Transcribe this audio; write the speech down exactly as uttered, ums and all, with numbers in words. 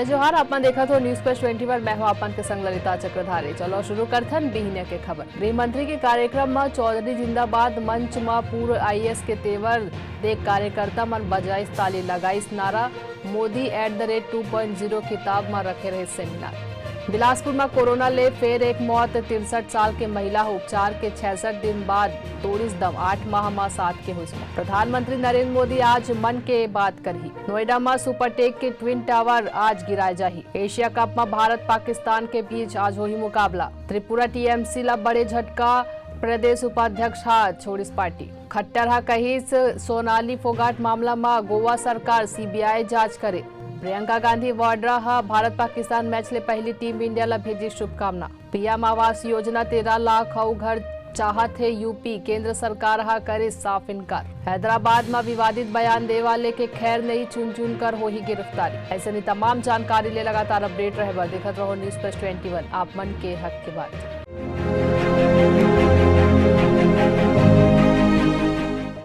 जोहार, आप मन देखत हो News Plus ट्वेंटी वन, मैं हूं आप मन के संग ललिता चक्रधारी। चलो शुरू करथन बिहनिया के खबर। गृह मंत्री के कार्यक्रम म चौधरी जिंदाबाद मंच म पूर्व आईएएस के तेवर देख कार्यकर्ता मन बजाइस ताली, लगाइस नारा, Modi at the rate two point zero खिताब म रखे रहे सेमिनार। बिलासपुर म कोरोना ले फेर एक मौत, तिरसठ साल के महिला ह उपचार के छियासठ दिन बाद तोड़िस दम, आठ माह म सात के होइस मौत। प्रधानमंत्री नरेंद्र मोदी आज मन के बात करही। नोएडा म सुपरटेक के ट्विन टावर आज गिराए जाही। एशिया कप म भारत पाकिस्तान के बीच आज होही मुकाबला। त्रिपुरा टीएमसी ल बड़े झटका, प्रदेश उपाध्यक्ष ह छोड़िस पार्टी। खट्टर ह कहिस, सोनाली फोगाट मामला म गोवा सरकार सीबीआई जांच करे। प्रियंका गांधी वाड्रा ह भारत पाकिस्तान मैच ले पहिली टीम इंडिया ल भेजिस शुभकामना। पीएम आवास योजना तेरह लाख अउ घर चाहत हे यूपी, केंद्र सरकार ह करे साफ इनकार। हैदराबाद म विवादित बयान दे वाले के खैर नहीं, चुन चुन कर होही गिरफ्तारी। अइसने तमाम जानकारी ले लगातार अपडेट रहे बर देखत रहो News Plus ट्वेंटी वन, आप मन के हक के बात।